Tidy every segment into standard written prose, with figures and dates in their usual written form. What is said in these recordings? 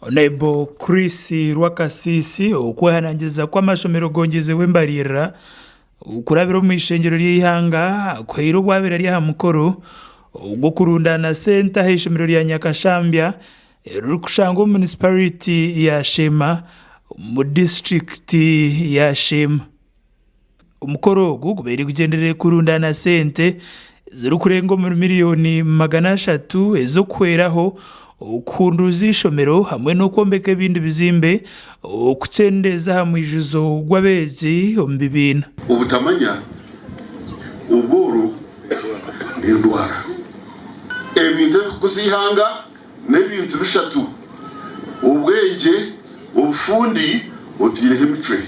Honourable Chris Rwakasiisi okwehanangiriza kw'amashomero gongyezibwe embaririra okurabira omu ishengyero ry'eihanga akuhaire obu abaire ari aha mukoro ogw'okurundaana sente aha ishomero rya Nyakashambya eririkushangwa omu munisiparite ya Sheema omu disiturikiti ya Sheema. Omukoro ogu gubaire gugyendereire kurundaana sente ezirikurenga omuri miriyoni 300 ez'okuhweraho okuhunduuza eishomero hamwe n'okwombeka ebindi bizimbe okukyendeeza aha mwijuzo gw'abeegi omu bibiina. Obutamanya, obworo n'endwara. Ebintu ebirikukuza eihanga n'ebintu bishatu, obwengye, obufundi otaireho emicwe.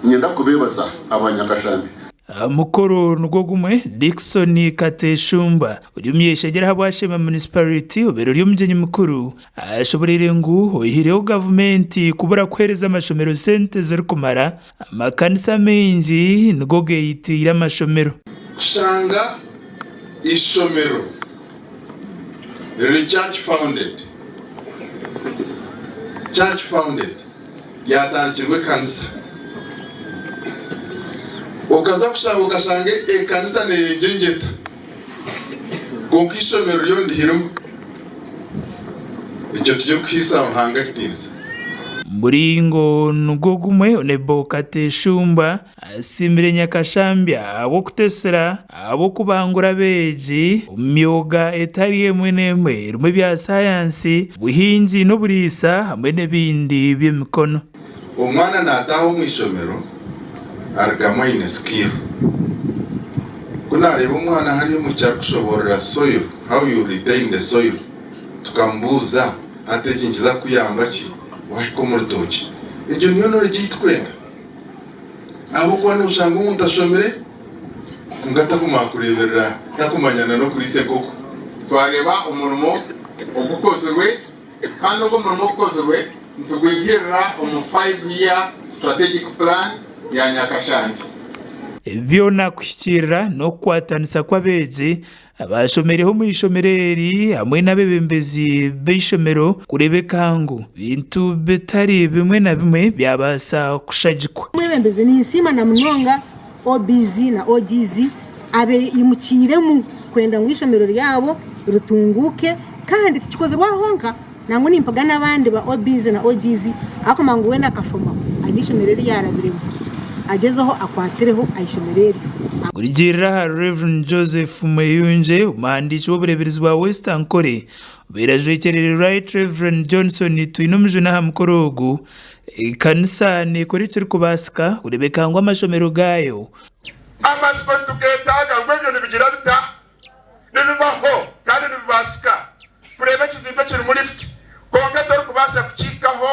Niinyenda kubeebaza Abanyakashambi. Aha mukoro nigwo gumwe, Dickson Kateshumba ori omuny'eishengyero ahabwa Sheema Munisiparite obaire ori omugyenyi mukuru ashoboreire ngu oihireho gavumenti kubura kuheereza amashomero sente zirikumara, amakanisa maingi nigo geyitiire amashomero. Kushanga eishomero riri church founded, church founded, ryatandikirwe ekanisa. Okaza kushanga okashanga ekanisa neyegyengyeta kwonka eishomero ryo nirihirima. Ekyo tikirikuhaisa Ruhanga ekitiinisa. Muringo nigwo gumwe, Onebo Kateshumba Asiimire Nyakashambya ahabw'okutesera ahabw'okubangura abeegi omu myoga etari emwe n'emwe erimu ebya sayansi, obuhingi n'oburiisa hamwe n'ebindi by'emikono. Omwana naataaha omu ishomero arugamu aine skill. Ku naareeba omwana hariya omu kyaro arikushoboorora soil, how you retain the soil, tukamubuuza hati eki nikiza kukuyamba ki waahika omu rutookye? Egyo niyo knowledge ei turikwenda. Ahabw'okuba nooshanga omuntu ashomire kwonka takumanya kureeberera, takumanya na n'okuriisa enkoko. Twareeba omurimo ogukozirwe kandi ogwo omurimo ogukozirwe nitugwihirira omu Five Year Strategic Plan ya Nyakashangi. Ebi byona kuhikiirira n'okukwatanisa kw'abeegi Abaashomireho omu ishomero eri hamwe n'abeebembezi b'eishomero kureebeka ngu ebintu bitari bimwe na bimwe byabaasa kushagikwa. Omwebembezi, Ninsiima na munonga OBs na OGs abeimukiiremu kwenda ngu eishomero ryabo ritunguuke kandi tikikozirwe aha honka nangwa nimpiga n'abandi ba OBs na OGs ahakumanya ngu weena akashomaho aine eishomero eri yaarabiremu agyezeho akwatireho aha ishomero eryo. Kurugiirira ahari Rev. Joseph Mweyungye, omuhandiiki w'obureeberezi bwa West Ankole, obaire ajwekyerire Right Rev. Johnson Twinomujuni aha mukoro ogu, ekanisa neekora ekirikubaasika kureebeka ngu amashomero gaayo Amatsiko nitugeetaaga ngu ebyo nibigira bita? Nibibaho kandi nibibaasika kureeba ekizimbe ekirimu lifuti, kwonka torikubaasa kukihikaho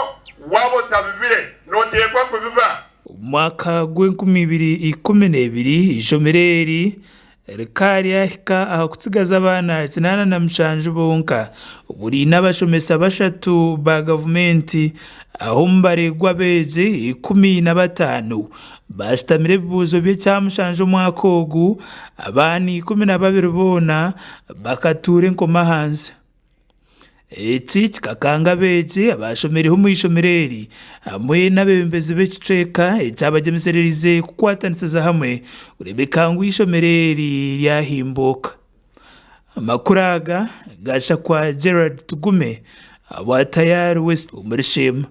waaba otabibire. Nooteekwa kubiba. Omu mwaka gw'enkumi ibiri ikumi n'ebiri, eishomero eri rikaba ryahika aha kutsigaza abaana 87 bonka, obwo riine abashomesa bashatu ba gavumenti ahu omubare gw'abeegi 15 Baashutamire ebibuuzo by'ekyamushanju omwaka ogu, abaana 12 boona bakatuura enkoma ahansi. Eki kikakanga abeegi abaashomireho omu ishomero eri hamwe n'abeebembezi b'ekicweka ekyabagyemesereize kukwatanisiza hamwe kureebeka ngu eishomero eri ryahimbuuka. Amakuru aga gaashakwa Gerald Tugume ahabwa Tayari West omuri Sheema.